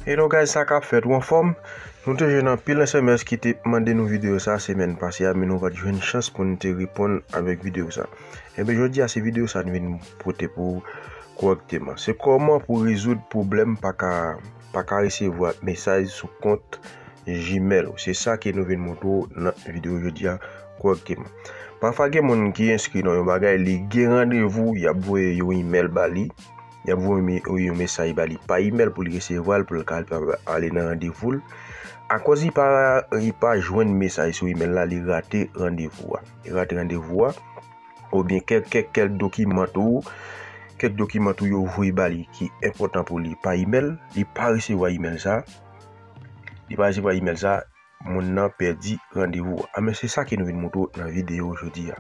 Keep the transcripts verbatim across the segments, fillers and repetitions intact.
Hello guys, sa k ap fèt? Ou anfòm? Nou te jwenn anpil S M S ki te mande nou videyo sa semèn pase a, men nou pa t jwenn chans pou n te reponn avèk videyo sa. Enben, jodi a, se videyo sa n vin pote pou ou kòrèkteman. Se kòman pou rezoud pwoblèm pa ka, pa ka resevwa mesaj sou kont Gmail ou. Se sa ke nou vin montre w nan videyo jodi a kòrèkteman. Pafwa gen moun ki enskri nan yon bagay, li gen randevou, y ap voye yon imèl ba li, y ap voye yon mesaj ba li pa imèl pou li resevwa l, pou l ka ale nan randevou l. Akoz li pa, li pa jwenn mesaj sou imèl la, li rate randevou a. Li rate randevou a. Oubyen kèk, kèk, kèk dokiman tou, kèk dokiman tou yo voye ba li ki enpòtan pou li pa imèl, li pa resevwa imèl sa. Li pa resevwa imèl sa, moun nan pèdi randevou a. Men se sa ke nou vin montre w nan videyo jodi a.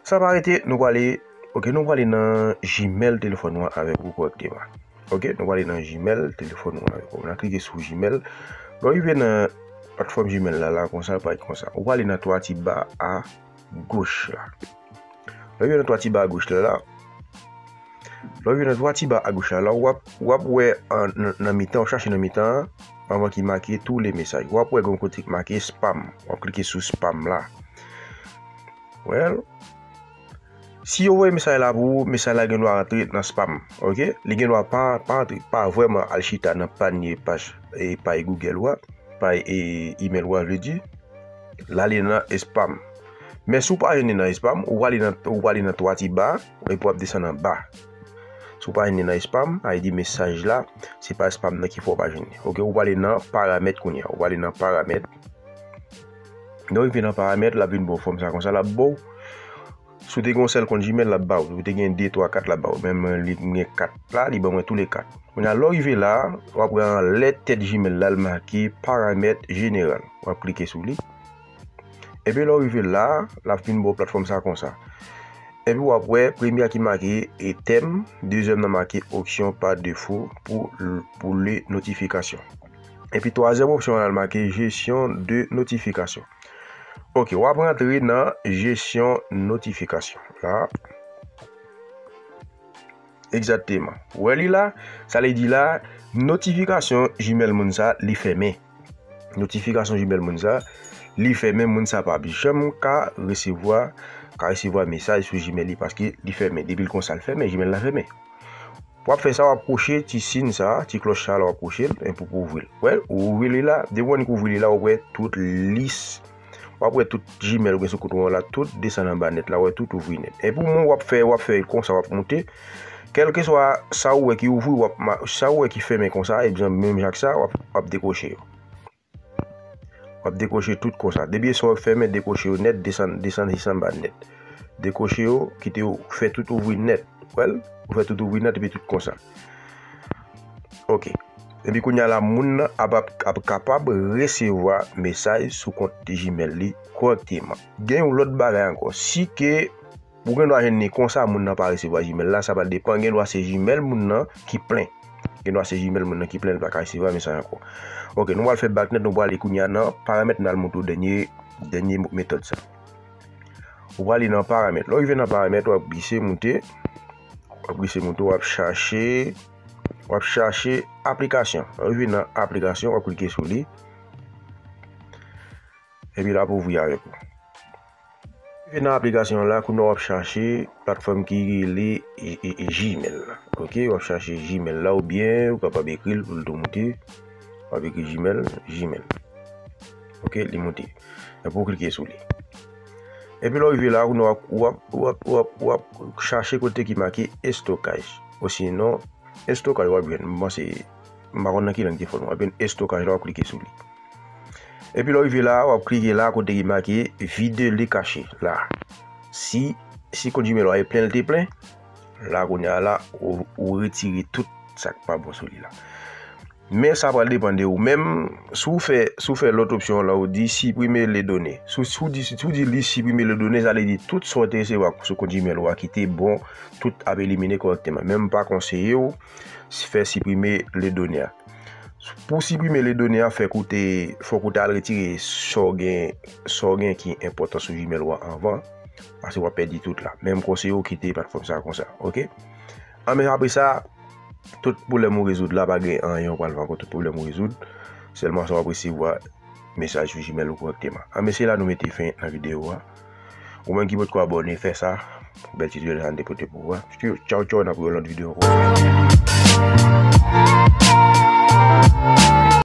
San pa rete, nou prale, ok, nou prale nan Gmail telefòn ou an avèk ou kòrèkteman. Ok, nou prale nan Gmail telefòn ou an avèk ou. N a klike sou Gmail. Lè w rive nan platfòm Gmail la, la konsa, parèt konsa. Ou prale nan twa ti ba a goch la. Lè w rive nan twa ti ba a goch la, la, lè w rive nan twa ti ba a goch la, la, w ap, w ap wè an, nan, nan mitan, w ap chache nan mitan an, anvan ki make tous les messages. W ap wè gen yon kote ki make spam. W ap klike sou spam la. Well, si yo voye mesaj la pou ou, mesaj la gen dwa rantre nan spam. Ok? Li gen dwa pa, pa rantre, pa vrèman al chita nan panye paj, e, paj Google ou a, paj, e, email ou a, vle di, l ale nan spam. Men si w pa jwenn li nan spam, ou prale nan, ou prale nan twa ti ba, epi w ap desann anba. Si w pa jwenn li nan spam, sa vle di mesaj la, se pa spam nan ki fè w pa jwenn li. Ok, ou prale nan paramèt kounye a. Ou prale nan paramèt. Lè w rive nan paramèt, l ap vin ba w fòm sa konsa, l ap ba w. Si w te gen yon sèl kont Gmail, l ap ba w. Si w te gen de, twa, kat, l ap ba w. Men mwen, li, m gen kat la, li ban mwen tou le kat. Kounye a, lè w rive la, w ap wè anlè tèt Gmail la, l make paramèt jeneral. W ap klike sou li. Epi lè w rive la, l ap vin ba w platfòm sa konsa. Epi w ap wè premye a ki make e tèm, dezyèm nan make option par défaut pour, pour les notifications. Epi twazyèm opsyon an, l make gestion de notification. Ok, w ap rantre nan gestion notification la. Egzakteman. Ou wè li la? Sa vle di la, notifikasyon Gmail moun sa, li fèmen. Notifikasyon Gmail moun sa, li fèmen, moun sa p ap janm ka resevwa, ka resevwa mesaj sou Gmail li paske li fèmen. Depi l konsa, l fèmen, Gmail la fèmen. W ap fè sa, w ap kwoche ti siy sa, ti klòch sa la, w ap kwoche l, enpi pou ouvri l. Wè, ou ouvri li la, depi w annik ouvri li la, w ap wè tout lis, w ap wè tout Gmail ou gen sou kont ou an la, tout desann anba nèt la, w ap wè tout ouvri nèt. Epi w, w ap fè, w ap fè konsa, w ap monte. Kèlkeswa sa ou wè ki ouvri, w ap ma-, sa ou wè ki fèmen konsa, ebyen, menm jan ak sa, w ap, w ap dekwoche yo. W ap dekwoche tout konsa. Depi sa w fèmen, dekwoche yo nèt, desann, desann, desann anba nèt. Dekwoche yo, kite yo fè tout ouvri nèt. Wè l? Ou fè tout ouvri nèt epi tout konsa. Ok. Epi kounye a la, moun nan ap, ap, ap kapab resevwa mesaj sou kont Gmail li kòrèkteman. Gen yon lòt bagay ankò. Si ke ou gen dwa jwenn li konsa, moun nan pa resevwa Gmail la, sa pral depann. Gen dwa se Gmail moun nan ki plen. Gen dwa se Gmail moun nan ki plen, li pa ka resevwa mesaj ankò. Ok, nou pral fè back nèt, nou pral ale kounye a nan paramèt, n al montre w dènye, dènye metòd sa. Ou prale nan paramèt. Lè w rive nan paramèt, w ap glise moute. W ap glise moute, w ap chache, w ap chache aplikasyon. Lè w rive nan aplikasyon, w ap klike sou li. Epi l ap ouvri avèk ou. Rive nan aplikasyon an la, kounye a w ap chache platfòm ki rele, e, e, e, Gmail la. Ok, w ap chache Gmail la oubyen ou kapab ekri l pou l tou moute. W ap ekri Gmail, Gmail. Ok, li moute. Epi w klike sou li. Epi lè w rive la, kounye a w ap, w ap, w ap, w ap, w ap chache kote ki make estokaj. Osinon, estokaj w ap jwenn. M panse, m pa konn nan ki lang te fè l, w ap jwenn estokaj la, w ap klike sou li. Epi lè w rive la, w ap klike la kote ki make vide le cache la. Si, si kont Gmail ou a e plen, l te plen, la kounye a la, ou, ou retire tout sa k pa bon sou li la. Men sa pral depann de ou menm. Si w fè, si w fè lòt opsyon la, ou di supprimer les données. Si w, si w di, si w di li supprimer les données, sa vle di tout sa w te resevwa sou kont Gmail ou a ki te bon, tout ap elimine kòrèkteman. Men m pa konseye w fè supprimer les données a. Pou supprimer les données a, fèk ou te, fòk ou te al retire sa w gen, sa w gen ki enpòtan sou Gmail ou a anvan, paske w ap pèdi tout la. Men m konseye w kite platfòm sa konsa, ok? Anben apre sa, Tout pwoblèm ou rezoud la, pa gen anyen ou pral fè ankò, tout pwoblèm ou rezoud. Sèlman sa w ap resevwa mesaj sou Gmail ou kòrèkteman. Anben, se la nou mete fen nan videyo a. Ou menm ki potko abòne, fè sa. Bèl ti videyo sa n te pote pou ou a. Tchaw, tchaw, n ap wè yon lòt videyo ankò.